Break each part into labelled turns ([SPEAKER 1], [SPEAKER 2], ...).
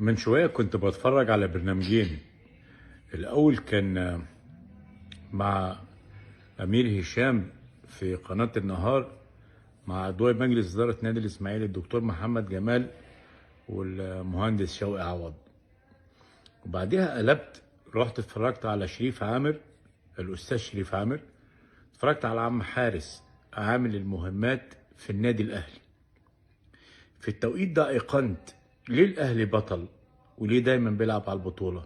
[SPEAKER 1] من شوية كنت بتفرج على برنامجين. الأول كان مع أمير هشام في قناة النهار مع عضو مجلس إدارة نادي الإسماعيلي الدكتور محمد جمال والمهندس شوقي عوض، وبعديها قلبت رحت اتفرجت على شريف عامر، الأستاذ شريف عامر، اتفرجت على عم حارس عامل المهمات في النادي الأهلي. في التوقيت ده أيقنت ليه الأهلي بطل وليه دايما بيلعب على البطولة.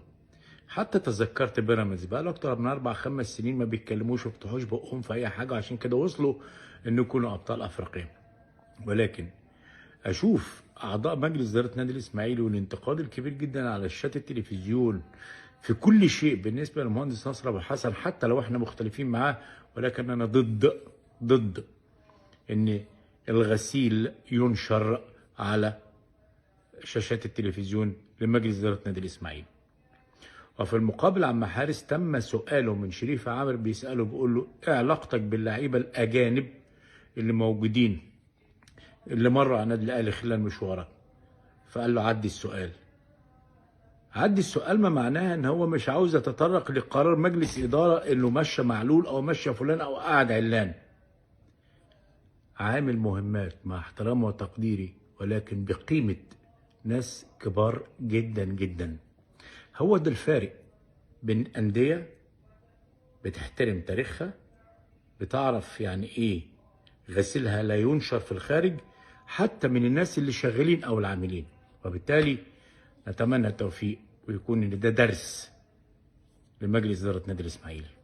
[SPEAKER 1] حتى تذكرت بيراميدز بقى له أكتر من 4 5 سنين ما بيتكلموش وبيفتحوش بقهم في أي حاجة، عشان كده وصلوا إن يكونوا أبطال أفريقيا. ولكن أشوف أعضاء مجلس إدارة نادي الإسماعيلي والانتقاد الكبير جدا على شاشات التلفزيون في كل شيء بالنسبة للمهندس نصر أبو الحسن، حتى لو احنا مختلفين معاه، ولكن أنا ضد إن الغسيل ينشر على شاشات التلفزيون لمجلس إدارة نادي الإسماعيلي. وفي المقابل عم حارس تم سؤاله من شريف عامر، بيسأله بيقول له ايه علاقتك باللعيبة الأجانب اللي موجودين اللي مروا على النادي الأهلي خلال مشوارك؟ فقال له عدي السؤال. عدي السؤال ما معناها ان هو مش عاوز يتطرق لقرار مجلس إدارة انه مشى معلول او مشى فلان او قعد علان. عامل مهمات مع احترامي وتقديري، ولكن بقيمة ناس كبار جدا جدا. هو ده الفارق بين أندية بتحترم تاريخها، بتعرف يعني ايه غسيلها لا ينشر في الخارج حتى من الناس اللي شغالين او العاملين. وبالتالي نتمنى التوفيق ويكون ان ده درس لمجلس إدارة نادي الإسماعيلي.